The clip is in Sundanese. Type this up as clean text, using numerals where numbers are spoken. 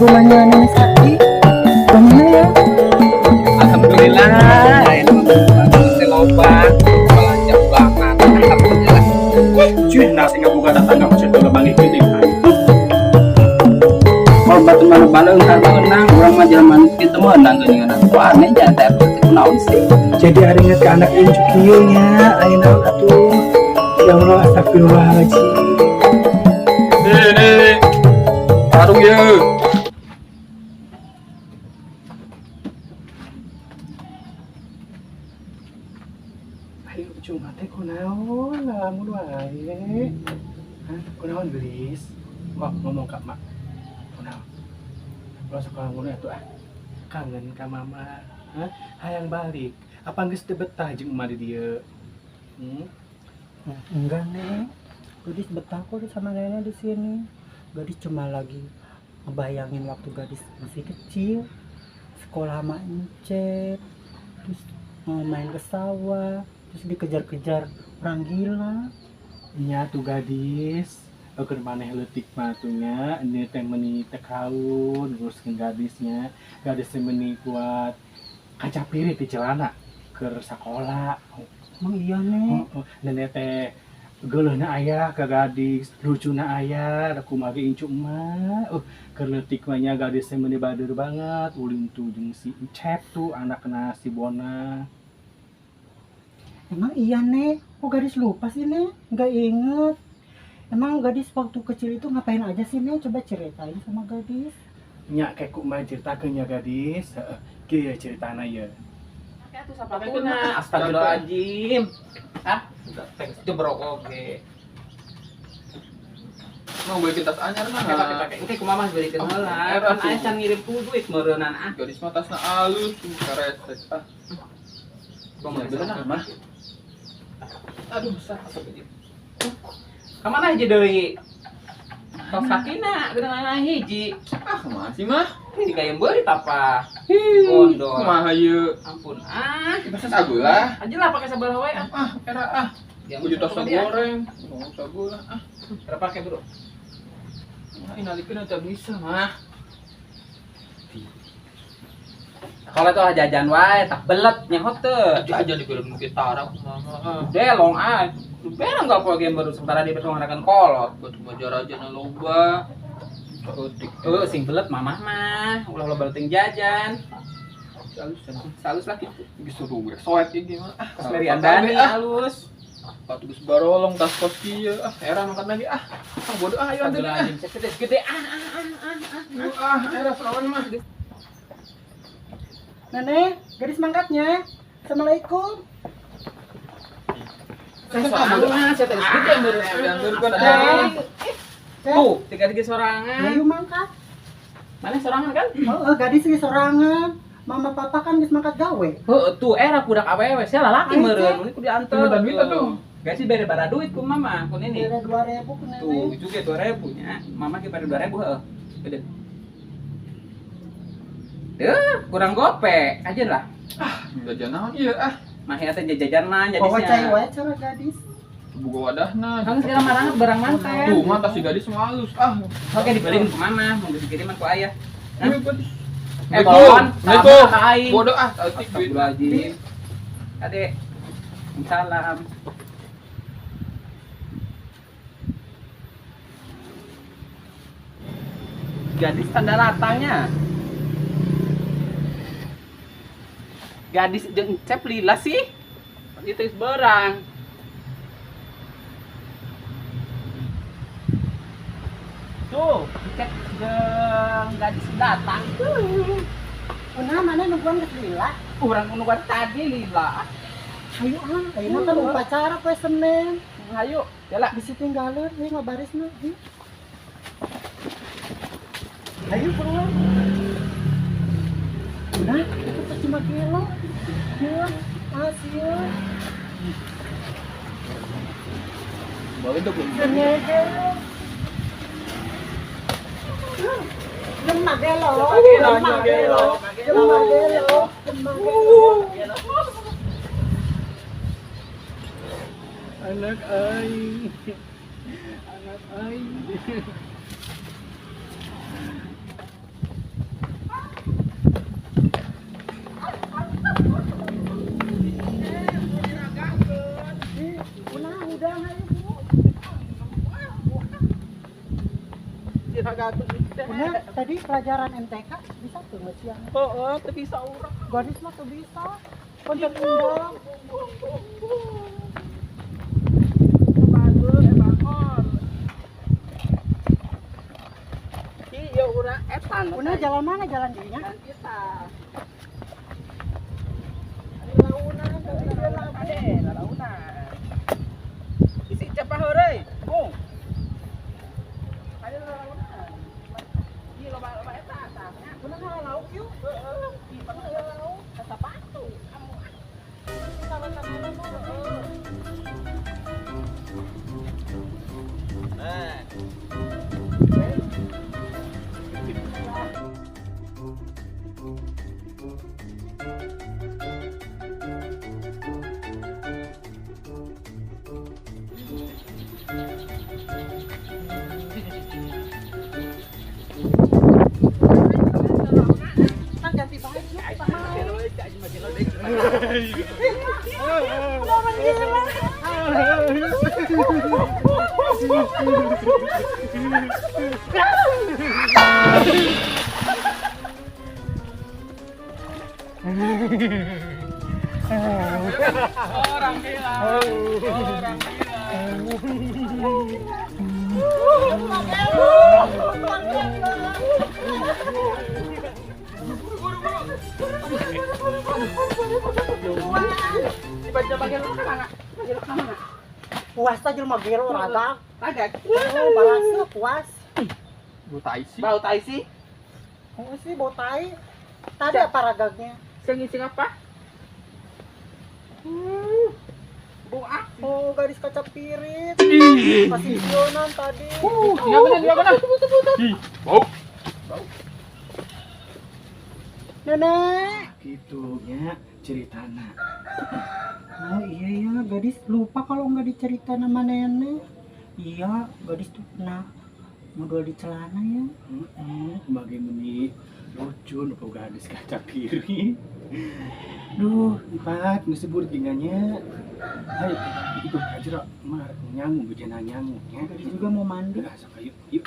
Rumahnya Nenek Sati. Mana ya? Alhamdulillah, ini mah teh loba. Belanja bulanan, alhamdulillah. Cuy, nasi ngabuka tetangga maksud udah bangkit gede. Kalau batu mana baleung kan meunang, urang mah jelema nu kitu meunang geuningan. Kok aneh jangan teh teh kunaon sih? Jadi ari inget ke anak incu kieu nya, aya naon atuh? Ya Allah, astagfirullahaladzim. Nih, tarung ye. Ayo cuma teh kunaon lamun wae. Hah, kunaon gelis? Mak ngomong ka mak. Kunaon? Ulah sok ngalamun atuh ah. Kangen ka mama. Hah? Hayang balik. Apa geus teu betah jeung emak di dieu? Hmm? Enggak, Nek. Gadis betah kok sama nenek di sini. Gadis cuma lagi ngebayangin waktu gadis masih kecil, sekolah sama Encep, terus mau main ke sawah, terus dikejar-kejar orang gila. Nya tuh gadis, keur maneh leutik mah tuh nya, ini teh meuni teh kaun nguruskeun gadisnya. Gadis teh meuni kuat kaca pirit di celana keur sakola. Emang iya, Nek? Oh, nenek teh geuleuhna aya ka gadis, lucuna aya, da kumaha ge incu mah. Keur leutik mah nya gadis teh meuni bader banget, ulin tuh jeung si Encep tuh anakna si Bona. Emang iya, Nek? Kok gadis lupa sih, Nek? Nggak inget. Emang gadis waktu kecil itu ngapain aja sih, Nek? Coba ceritain sama gadis. Nya kayak kumaha ceritakeun nya gadis, heeh, kieu ceritana ieu. Atuh sapatuna, astagfirullahaladzim. Ah, jebrok oge. Mau beli tas anyar mah. Pakai pakai pakai. Engke kumaha mah beurekeun heula. Era Kan tuh. aya can ngirim ku duit meureunnan ah. Gadis mah tasna alus tuh karesek ah. Bang Ya, bener mah. Aduh, besar. Kamana hiji deui? Tos kakina, geuneuh hiji. Ah, kumaha sih mah? Ini gayem beurit apa? Gondol. Kumaha ieu? Ampun ah. Masa sabelah? Aja lah pakai sabelah wae ah. Ah, era ah. Ya, Baju tas dia. goreng. Mau sabelah ah. Era pakai bro. Wah, inalikeun teu bisa mah. Kalau itu ah jajan wae tak belet nyaho teu. Jajan di film gitar aku mama ah. Delong ah. Berang enggak poe game baru sementara dia ngarakan kolot. Batu majarajana loba. Saeutik. Eh, sing belet mamah mah, ulah loba leuting jajan. Halus Salus lah gitu. Geus suruh gue soek ieu mah. Ah, Kos Mary Andani ah. halus. Patu geus barolong tas kos kieu. Ah, era makan lagi ah. Ah, bodoh ah, ayo anteun ah. Astagfirullahaladzim, gede ah ah ah ah ah. Yuk, ah, era serawan mah. Nenek, gadis mangkatnya. Assalamualaikum. Saya soalnya saya tadi gede baru. Diantarkan ah. Tuh, tiga tiga sorangan. Ayo mangkat. Mana sorangan kan? Oh, gadis sih sorangan. Mama papa kan geus mangkat gawe. Heuh, tuh era budak awewe, saya lalaki Ayo, meureun, Cek. ini kudu diantar. Minta duit atuh. Gak sih bere bara duit ku mama, ku nini. Kira 2000 ku nenek. Tuh, juga 2000 nya. Mama ge bare 2000 heuh. Gede. Duh, kurang gope aja lah. Jajan naon ieu ah. Mah teh jajan mah Bawa cai jadisnya. wae cara gadis. Buka wadahna. Kan segala marangat barang manten. Tuh, mah tas si gadis mah halus ah. Oke dibeliin ke mama, mau dikiriman ku ayah. Hah? Ayo, gadis. Eh, bon, Assalamualaikum. ka aing. Bodoh ah, saeutik duit. Astagfirullahaladzim. Adek. Salam. Gadis tanda latangnya. Gadis jeung Encep lila sih. Itu geus berang. Tuh, Encep jeung gadis datang. Kunaon mana nungguan geus lila? Urang nungguan tadi lila. Ayo ah, ayeuna kan upacara poe Senin. Ayo, jalan. Bisi tinggalin, ieu ngabarisna. Ieu. Ayo keluar. Nah, itu percuma gelo. Ya, asia. Boleh dong. Gelo. Lemah gelo, lemah gelo, lemah gelo, lemah gelo. Anak aing. Anak aing. Bener, tadi pelajaran MTK bisa tuh nggak siang? Oh, teu bisa urang. Gadis mah tuh bisa. Konten undang. Iya urang etan. Una jalan mana jalan dirinya? Jalan kita. Launan, Launan. Isi cepah heureuy. Bung. Ada launan. Ieu loba-loba eta tah. Una ngalauk yuk. Heeh, ieu mah lauk ka sapatu. Kamu Sama-sama mah. Nah. Kan ganti baju kita mau. Orang gila. Orang gila. Puas aja mah gelo raga. Agak. Oh, balasnya puas. Bau tai sih. Bau tai sih. Oh sih bau tai. Tadi apa ragagnya? Sing sing apa? Bu ah. Oh, gadis kaca pirit. Masih pionan tadi. Iya benar, iya benar. Ih, bau. Nenek. Gitu nya ceritana. Oh iya ya, gadis lupa kalau nggak dicerita nama nenek. Iya, gadis tuh pernah modal di celana ya. Heeh, bagaimana lucu nu gadis kaca piring. Duh, empat geus sebut ginganya. Ayo itu aja mah rek nyangu bejana nyangu nya. Gadis juga mau mandi. Udah sok ayo, yuk.